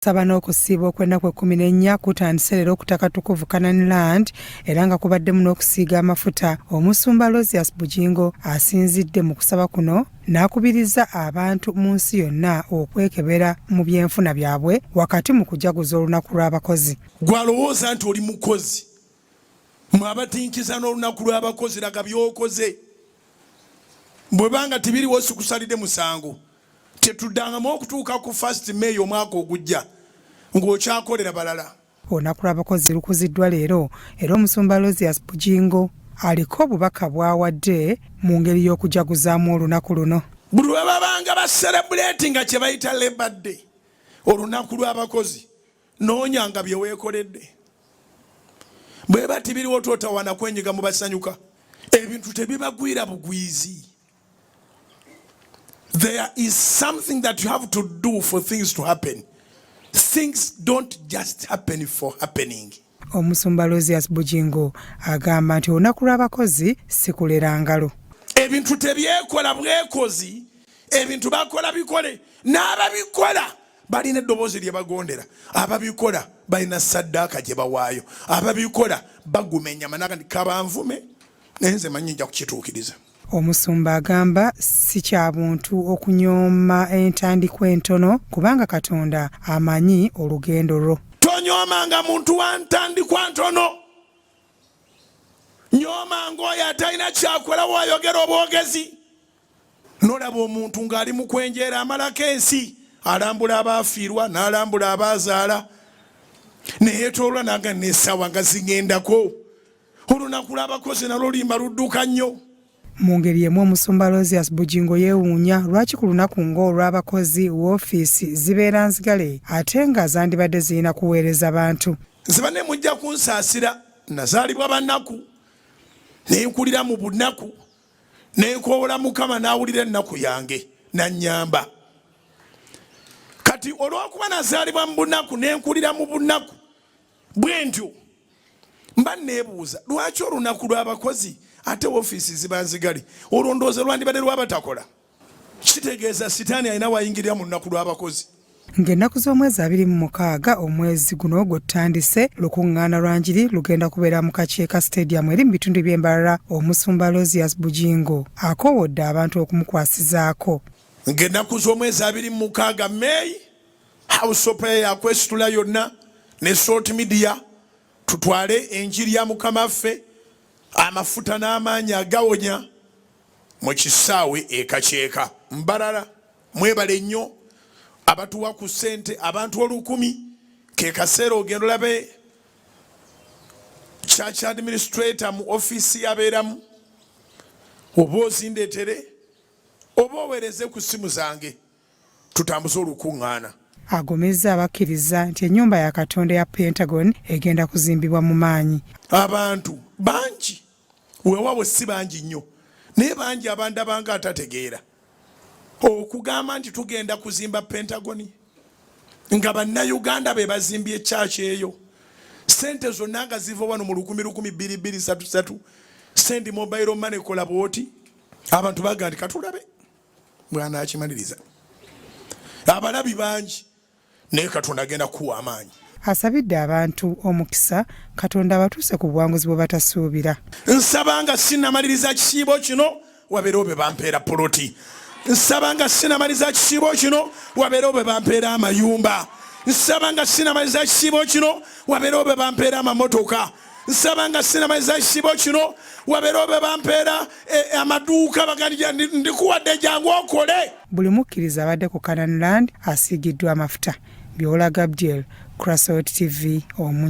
Okusaba n'okusiiba okw'ennaku 14 kutandise leero ku ttaka ttukuvu Canaan Land era nga kubaddemu n'okusiiga amafuta. Omusumba Aloysius Bugingo asinzidde mu kusaba kuno n'akubiriza abantu mu nsi yonna okwekebera mu byenfuna byabwe wakati mu kujaguza olunaku lw'abakozi. Gwalowooza nti oli mukozi, mwe abatinkiza n'olunaku lw'abakozi, laga by'okoze. Bwebanga tibiriwo sikusalidde musango. Tetuddangamu okutuuka ku 1 May omwaka ogujja ng'okyakolera balala. Olunaku lw'abakozi lukuziddwa leero era Omusumba Aloysius Bugingo aliko obubaka bw'awadde mu ngeri y'okujaguzaamu olunaku luno. Buli lwe babanga baserebuleeti nga kye bayita Labour Day, olunaku lw'abakozi, noonyanga bye weekoledde. Bweba tibiriwo totawaana kwenyiga mu basanyuka. Ebintu tebibagwira bugwizi. There is something that you have to do for things to happen. Things don't just happen for happening. Omusumba Aloysius Bugingo agamba nti olunaku lw'abakozi si kulera ngalo. Ebintu tebyekola bwekozi, ebintu bakola bikole, n'ababikola balina eddoboozi lye bagondera, ababikola balina saddaaka gye bawaayo, ababikola baguma ennyama naga nti kabanvume naye nze manyi nja kukituukiriza. Omusumba agamba si kya buntu okunyooma entandikwa entono kubanga Katonda amanyi olugendo lwo. Tonyoomanga muntu wa ntandikwa ntono, nyoomanga oyo atalina kyakola wayogera obwogezi. Nolaba omuntu ng'ali mu kwenjeera amalako ensi, alambula abaafiirwa n'alambula abaazaala, neyeetoolwa naga n'essaawa nga ziŋŋendako. Olunaku lw'abakozi nalwo limba ludduka nnyo. Mu ngeri emu Omusumba Aloysius Bugingo yeewuunya lwaki ku lunaku ng'olw'abakozi woofiisi zibeera nzigale ate nga zandibadde zirina kuweereza bantu. Nze banne mujja kunsaasira, nazaalibwa banaku ne nkulira mu bunaku ne nkoowola Mukama n'awulira ennaku yange n'annyamba. Kati olw'okuba nazaalibwa mu bunaku ne nkulira mu bunaku bwe ntyo, mba neebuuza lwaki olunaku lw'abakozi ate ofiisi ziba nzigale, olwo ndowooza lwandibadde lwabatakola. Kitegeeza sitaani alina wayingirira mu lunaku lw'abakozi. Ng'ennaku z'omwezi 26 omwezi guno gwe tutandise, lukuŋŋaana lwa njiri lugenda kubeera mu Kakyeka Stadium eri mu bitundu by'e Mbarara. Omusumba Aloysius Bugingo akoowodde abantu okumukwasizaako. Ng'ennaku z'omwezi 26 May, House of Prayer yakwesitula yonna ne Salt Media tutwale enjiri ya Mukama ffe, amafuta n'amaanyi agawonya mu kisaawe e Kakyeka Mbarara. Mwebale nnyo abatuwa ku ssente, abantu 1000 ke kaseera ogenda olabe church administrator mu ofiisi yabeeramu, oba ozindeetere oba oweereze ku ssimu zange tutambuze olukuŋŋaana. Agumizza abakkiriza nti ennyumba ya Katonda eya Pentagon egenda kuzimbibwa mu maanyi. Abantu bangi, weewaawo si bangi nnyo, naye bangi abandabanga atategeera okugamba nti tugenda kuzimba Pentagon nga bannayuganda be bazimbye church eyo, sente zonna nga ziva wano mu lukumi lukumi bbiri bbiri satu satu, send mobile money kola bwoti, abantu baga nti katulabe bw'anaakimaliriza. Abalabi bangi naye Katonda agenda kukuwa amaanyi. Asabidde abantu omukisa Katonda abatuuse ku buwanguzi bwe batasuubira. Nsaba nga sinnamaliriza kisiibo kino wabeerewo be bampeera poloti. Nsaba nga sinamaliza kisiibo kino wabeerewo be bampeera amayumba. Nsaba nga sinamaliza kisiibo kino wabeerewo be bampeera amamotoka. Nsaba nga sinamaliza kisiibo kino wabeerewo be bampeera amaduuka, bagandi ndikuwadde jangu okole. Buli mukkiriza abadde ku Canaan Land asiigiddwa amafuta. Byola Gabdiel, Crasot TV, Omunya.